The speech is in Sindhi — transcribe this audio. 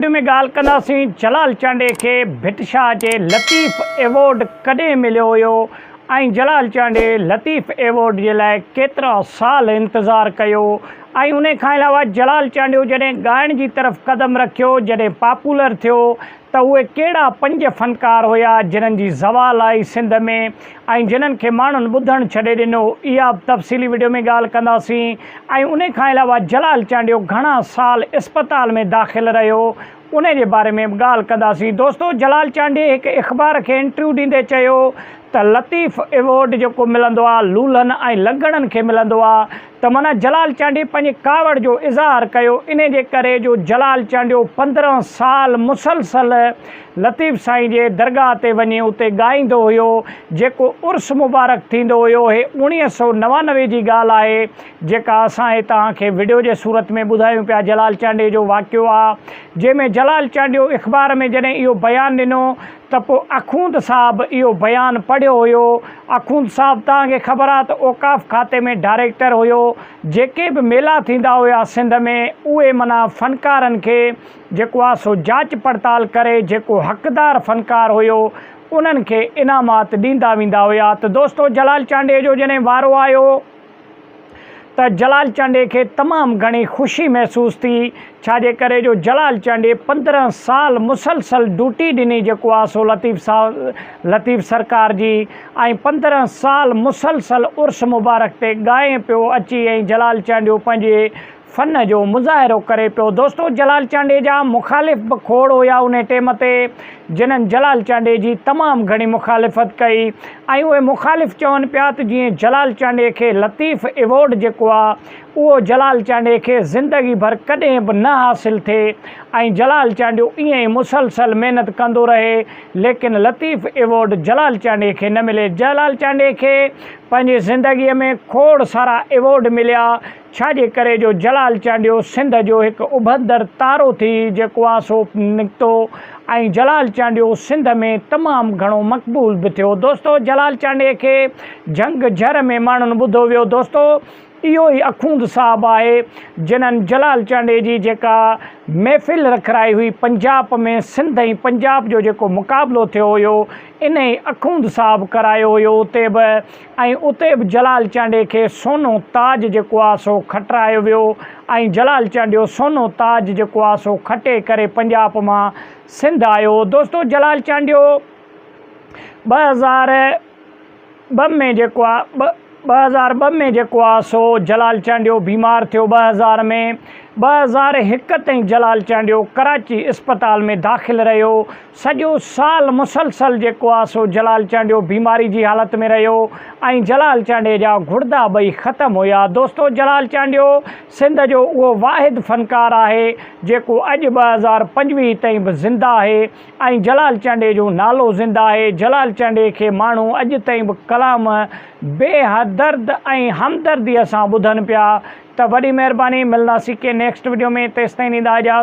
وڊيو ۾ ڳالهه ڪنداسين جلال چانڊيي کي ڀٽ شاهه جي لطيف ايوارڊ ڪڏهن مليو هيو ۽ جلال چانڊيي لطيف ايوارڊ جي لاء ڪيترا سال انتظار ڪيو ۽ انهي کان علاوه جلال چانڊيو جڏهن ڳائڻ جي طرف قدم رکيو جڏهن پاپولر ٿيو ته اهي ڪهڙا پنج فنڪار هيا جنھن جي زوال آئي سنڌ ۾ ۽ جنھن کي ماڻهن ٻڌڻ ڇڏي ڏنو اها به تفصيلي وڊيو ۾ ڳالهه ڪنداسين ۽ انهي کان علاوه جلال چانڊيو گهڻا سال اسپتال ۾ داخل رهيو انهي جي باري ۾ به ڳالهه ڪنداسين دوستو جلال چانڊيي هڪ اخبار کي انٽرويو ڏيندي چيو ته لطيف ايوارڊ جيڪو ملندو آ لولهن ۽ لنگڙن کي ملندو آ ته معنيٰ جلال چانڊيي پنهنجي ڪاوڙ جو اظهار ڪيو انهي جي ڪري جو جلال چانڊيو 15 سال مسلسل لطيف سائين جي درگاهه تي وڃي اتي ڳائيندو هيو جيڪو عرس مبارڪ ٿيندو هيو هي 1999 جي ڳالهه آهي جيڪا اسان هي توهان کي وڊيو جي صورت ۾ ٻڌايون پيا جلال چانڊيي جو واقعو آ جنهن ۾ جلال چانڊيو اخبار ۾ جڏهن اهو بيان ڏنو ته پوء اخوند صاحب اهو بيان پڙهيو هيو. اخوند صاحب توهان کي خبر آ ته اوقاف کاتي ۾ ڊائريڪٽر هيو. جيڪي به ميلا ٿيندا هيا سنڌ ۾ اهي معنيٰ فنڪارن کي جيڪو آ سو جاچ پڙتال ڪري جيڪو حقدار فنڪار هيو انهن کي انعامات ڏيندا ويندا هيا ته دوستو جلال چانڊيي جو جڏهن وارو آيو ته جلال چانڊيي کي تمام گهڻي خوشي محسوس ٿي، ڇا جي ڪري جو جلال چانڊيي 15 سال مسلسل ڊوٽي ڏني جيڪو آ سو لطيف لطيف سرڪار جي ۽ 15 سال مسلسل عرس مبارڪ تي ڳائي پيو اچي ۽ جلال چانڊيو پنهنجي فن جو مظاهرو ڪري پيو. دوستو جلال چانڊيي جا مخالف به کوڙ هيا انهي ٽيم تي جنھن جلال چانڊيي جي تمام گهڻي مخالفت ڪئي ۽ اهي مخالف چون پيا ته جيئن جلال چانڊيي کي لطيف ايوارڊ جيڪو آ اهو جلال چانڊيي کي زندگي ڀر ڪڏهن به نه حاصل ٿئي ۽ جلال چانڊيو ائين ئي مسلسل محنت ڪندو رهي ليڪن لطيف ايوارڊ جلال چانڊيي کي نه ملي جلال چانڊيي کي پنهنجي زندگي ۾ کوڙ سارا ايوارڊ مليا ڇا جي ڪري جو جلال چانڊيو سنڌ جو هڪ اڀرندڙ تارو ٿي جيڪو آ سو نڪتو ۽ جلال چانڊيو سنڌ ۾ تمام گهڻو مقبول به ٿيو دوستو جلال چانڊيي کي جهنگ جهر ۾ ماڻهن ٻڌو ويو دوستو اهو ئي اخوند صاحب آهي جنھن جلال چانڊيي جي جيڪا محفل رکرائي هئي پنجاب ۾ سنڌ ۽ پنجاب جو جيڪو مقابلو ٿيو هيو انهي اخوند صاحب ڪرايو هيو اتي به ۽ اتي به جلال چانڊيي کي سونو تاج جيڪو آ سو کٽرايو ويو ۽ جلال چانڊيو سونو تاج جيڪو آ سو کٽي ڪري پنجاب مان سنڌ آيو دوستو جلال چانڊيو 2002 ۾ جيڪو آ 2002 ۾ جيڪو آ سو جلال چانڊيو بيمار ٿيو 2000 ۾ 2001 تائين جلال چانڊيو ڪراچي اسپتال ۾ داخل رهيو سڄو سال مسلسل جيڪو آ سو جلال چانڊيو بيماري جي حالت ۾ رهيو ۽ جلال چانڊيي جا گڙدا ٻئي ختم هيا دوستو جلال چانڊيو سنڌ جو اهو واحد فنڪار آهي جيڪو اڄ 2025 تائين به زنده آهي ۽ جلال چانڊيي جو نالو زنده آهي جلال چانڊيي کي ماڻهو اڄ تائين به ڪلام بي حدرد ۽ همدردي سان ٻڌن پيا ته وڏي مهرباني ملنداسين ڪنهن نيڪسٽ وڊيو ۾ تيستائين ڏيندا اجازت.